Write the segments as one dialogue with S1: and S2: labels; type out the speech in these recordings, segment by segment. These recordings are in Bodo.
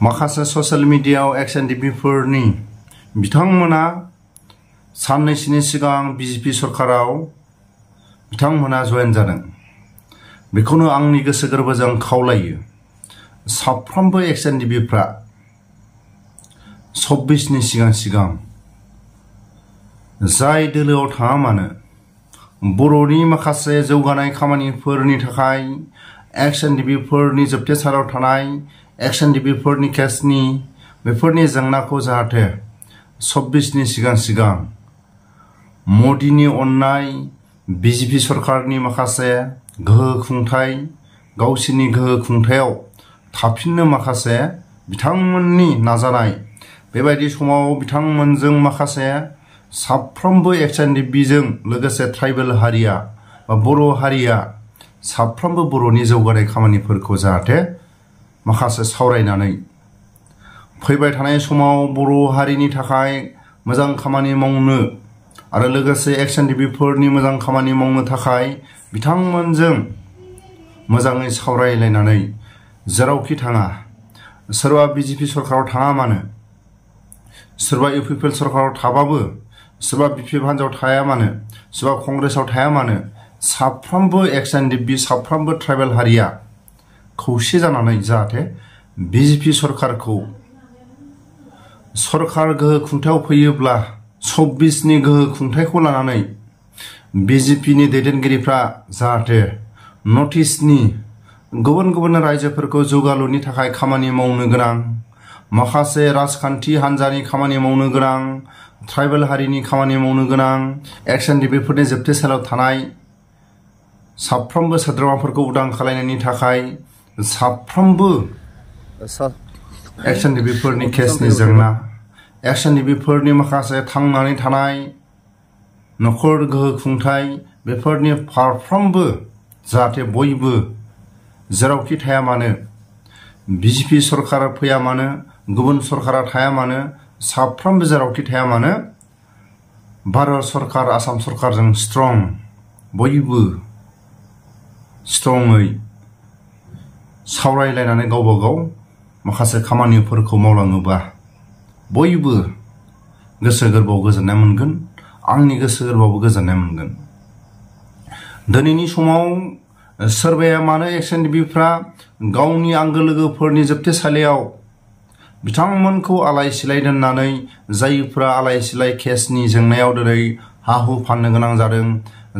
S1: माखासे ससियेल मिडियायाव एक्स एनडिपिफोरनि बिथांमोना साननैसोनि सिगां बीजेपी सरकाराव बिथांमोना जयेन जादों। बेखौनो आंनि गोसो गोरबोजों खावलायो साफ्रोमबो एक्स एनडिपिफ्रा 26नि सिगां जाय दोलोआव थाङा मानो बर'नि माखासे जौगानाय खामानिफोरनि थाखाय एक्स एनडिपिफोरनि जोबथेसालियाव थानाय एक्स एनडिपिफोरनि केसनि बेफोरनि जेंनाखौ जाहाथे 26नि सिगां मदिनि अननाय बीजेपी सरकारनि माखासे गोहो खुंथाय गावसिनि गोहो खुंथायाव थाफिननो माखासे बिथांमोननि नाजानाय बेबायदि समाव बिथांमोनजों माखासे साफ्रोमबो एक्स एनडिपिजों लोगोसे ट्राइबेल हारिया बा बर' हारिया साफ्रोमबो बर'नि जौगानाय खामानिफोरखौ जाहाथे माखासे सावरायनानै फैबाय थानाय समाव बर' हारिनि थाखाय मोजां खामानि मावनो आरो लोगोसे एक्स एनडिपिफोरनि मोजां खामानि मावनो थाखाय बिथांमोनजों मोजाङै सावरायलायनानै जेरावखि थाङा सोरबा बीजेपी सरकाराव थाङा मानो सोरबा इउपिपिएल सरकाराव थाबाबो सोरबा BPF हान्जायाव थाया मानो सोरबा कंग्रेसाव थाया मानो साफ्रोमबो एक्स एनडिपि साफ्रोमबो ट्राइबेल हारिया खौसे जानानै जाहाथे बीजेपी सरकारखौ सरकार गोहो खुंथायाव फैयोब्ला 26नि गोहो खुंथायखौ लानानै बीजेपीनि दैदेनगिरिफ्रा जाहाथे नर्थ इस्टनि गुबुन रायजोफोरखौ जौगालुनि थाखाय खामानि मावनो गोनां माखासे राजखान्थि हान्जानि खामानि मावनो गोनां ट्राइबेल हारिनि खामानि मावनो गोनां एक्स एनडिपिफोरनि जोबथेसालियाव थानाय साफ्रोमबो सोद्रोमाफोरखौ उदां खालामनायनि थाखाय साफ्रोमबो एक्स एनडिपिफोरनि केसनि जेंना एक्स एनडिपिफोरनि माखासे थांनानै थानाय नखर गोहो खुंथाय बेफोरनि फारफ्रोमबो जाहाथे बयबो जेरावखि थाया मानो बीजेपी सरकार फैया मानो गुबुन सरकारा थाया मानो साफ्रोमबो जेरावखि थाया मानो भारत सरकार आसाम सरकारजों स्ट्रं बयबो स्ट्रङै सावरायलायनानै गावबा गाव माखासे खामानिफोरखौ मावलाङोबा बयबो गोसो गोरबोआव गोजोननाय मोनगोन आंनि गोसो गोरबोआवबो गोजोननाय मोनगोन। दिनैनि समाव सोरबाया मानो एक्स एनडिपिफ्रा गावनि आंगो लोगोफोरनि जोबथेसालियाव बिथांमोनखौ आलाय सिलाय दोननानै जायफ्रा आलाय सिलाय केसनि जेंनायाव दिनै हा हु फाननो गोनां जादों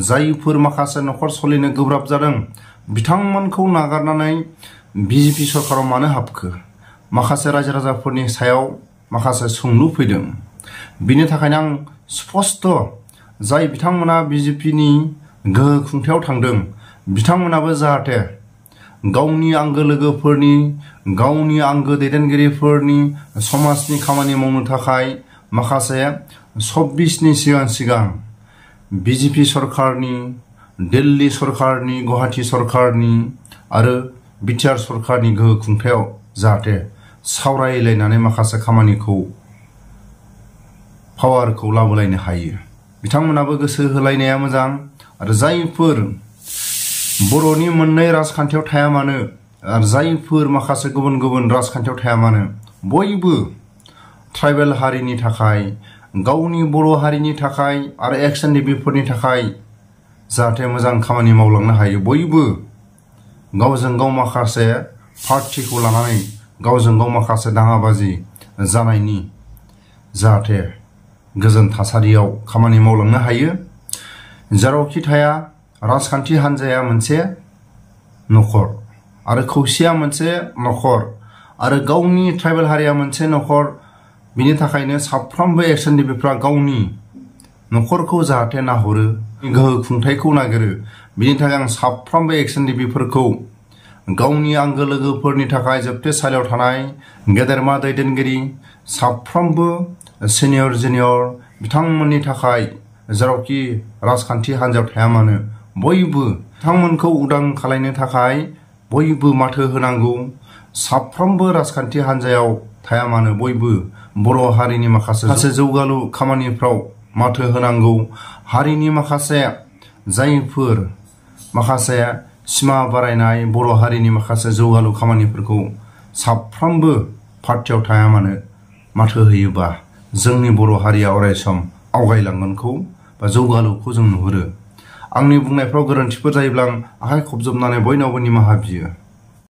S1: जायफोर माखासे नखर सलिनो गोब्राब जादों बिथांमोनखौ नागारनानै बीजेपी सरकाराव मानो हाबखो माखासे रायजो राजाफोरनि सायाव माखासे सोंलु फैदों। बिनि थाखायनो आं स्पष्ट जाय बिथांमोना बीजेपीनि गोहो खुंथायाव थांदों बिथांमोनाबो जाहाथे गावनि आंगो लोगोफोरनि गावनि आंगो दैदेनगिरिफोरनि समाजनि खामानि मावनो थाखाय माखासे 26नि सिगां बीजेपी सरकारनि दिल्ली सरकारनि गुवाहाटी सरकारनि आरो बिटिआर सरकारनि गोहो खुंथायाव जाहाथे सावरायलायनानै माखासे खामानिखौ पावारखौ लाबोलायनो हायो बिथांमोनाबो गोसो होलायनाया मोजां आरो जायफोर बर'नि मोननै राजखान्थियाव थाया मानो आरो जायफोर माखासे गुबुन राजखान्थियाव थाया मानो बयबो ट्राइबेल हारिनि थाखाय गावनि बर' हारिनि थाखाय आरो एक्स एनडिपिफोरनि थाखाय जाहाथे मोजां खामानि मावलांनो हायो बयबो गावजों गाव माखासे पार्टिखौ लानानै गावजों गाव माखासे दाङाबाजि जानायनि जाहाथे गोजोन थासारियाव खामानि मावलांनो हायो। जेरावखि थाया राजखान्थि हान्जाया मोनसे नखर आरो खौसेया मोनसे नखर आरो गावनि ट्राइबेल हारिया मोनसे नखर बिनि थाखायनो साफ्रोमबो एक्स एनडिपिफ्रा गावनि नखरखौ जाहाथे नाहरो गोहो खुंथायखौ नागिरो बिनि थाखाय आं साफ्रोमबो एक्स एनडिपिफोरखौ गावनि आंगो लोगोफोरनि थाखाय जोबथेसालियाव थानाय गेदेरमा दैदेनगिरि साफ्रोमबो सिनियर जुनियर बिथांमोननि थाखाय जेरावखि राजखान्थि हान्जायाव थाया मानो बयबो बिथांमोनखौ उदां खालामनो थाखाय बयबो माथो होनांगौ साफ्रोमबो राजखान्थि हान्जायाव थाया मानो बयबो बर' हारिनि माखासे जौगालु खामानिफ्राव माथो होनांगौ हारिनि माखासे जायफोर माखासे सिमा बारायनाय बर' हारिनि माखासे जौगालु खामानिफोरखौ साफ्रोमबो पार्टियाव थाया मानो माथो होयोबा जोंनि बर' हारिया अरायसम आवगायलांगोनखौ बा जौगालुखौ जों नुहुरो। आंनि बुंनायफ्राव गोरोन्थिफोर जायोब्ला आं आखाइ खबजबनानै बयनावबो निमाहा बियो।